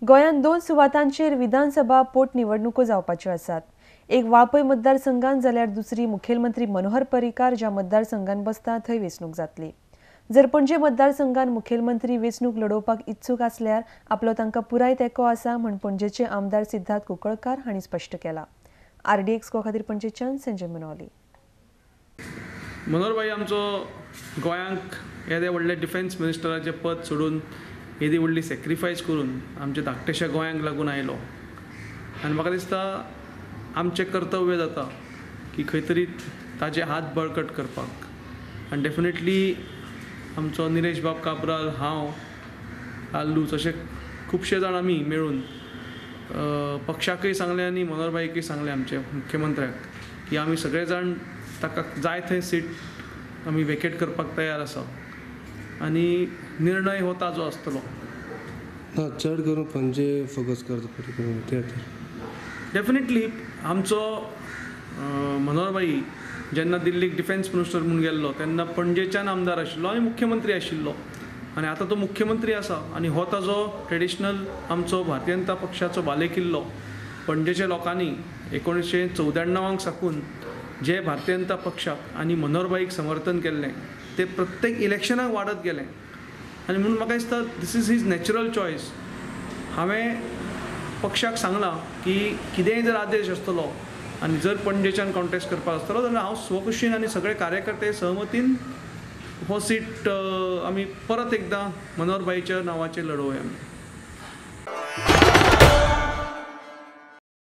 गोंयांत 2 सुवातांचेर विधानसभा पोटनिवडणुको जावपाच्यो आसात. एक वाळपय मतदारसंघात जाल्यार दुसरी मुखेलमंत्री मनोहर पर्रीकार ज्या मतदारसंघात बसता थंय वेंचणूक जातली. जर पणजे मतदारसंघात मुखेलमंत्री वेंचणूक लडोवपाक इत्सूक आसल्यार आपलो तांकां पुराय तेंको आसा म्हूण पणजेचे आमदार सिद्धार्थ कुंकळकार हांणी स्पश्ट केला. आरडीएक्स गो खातीर पणजेच्यान संजय मुनोली. मनोहरभाई आमचो गोंयांक येदे व्हडले डिफेन्स मिनिस्टराचें पद सोडून येदी व्हडली सॅक्रिफायस करून आमच्या धाकटेशा गोंयांक लागून आयलो आनी म्हाका दिसता आमचें कर्तव्य जाता की खंय तरी ताजे हात बळकट करपाक. आनी डेफिनेटली आमचो निलेश बाब काब्राल, हांव, आल्लूच अशे खुबशे जाण आमी मेळून पक्षाकय सांगलें आनी मनोहरभाईकय सांगलें आमचे मुख्यमंत्र्याक की आमी सगळे जाण ताका जाय थंय सीट आमी वेकेट करपाक तयार आसा आनी निर्णय हो ताजो आसतलो. ना चड करून पणजे फोकस करता ते. डेफिनेटली आमचो मनोहरभाई जेन्ना दिल्लीक डिफेन्स मिनिस्टर म्हूण गेल्लो तेन्ना पणजेच्यान आमदार आशिल्लो आनी मुख्यमंत्री आशिल्लो आनी आतां तो मुख्यमंत्री आसा आनी हो ताजो ट्रेडिशनल आमचो भारतीय जनता पक्षाचो बालेकिल्लो. पणजेच्या लोकांनी 1994 साकून जे भारतीय जनता पक्षाक आनी मनोहरभाईक समर्थन केल्लें ते प्रत्येक इलेक्शनाक वाडत गेलें आनी म्हणून म्हाका दिसता this is his natural choice. हांवें पक्षाक सांगलां की कितेंय जर आदेश आसतलो आनी जर पणजेच्यान कॉन्टेस्ट करपाक आसतलो जाल्यार हांव स्वखुशीन आनी सगळे कार्यकर्ते सहमतीन हो सीट आमी परत एकदां मनोहरभाईच्या नांवाचेर लडोवया.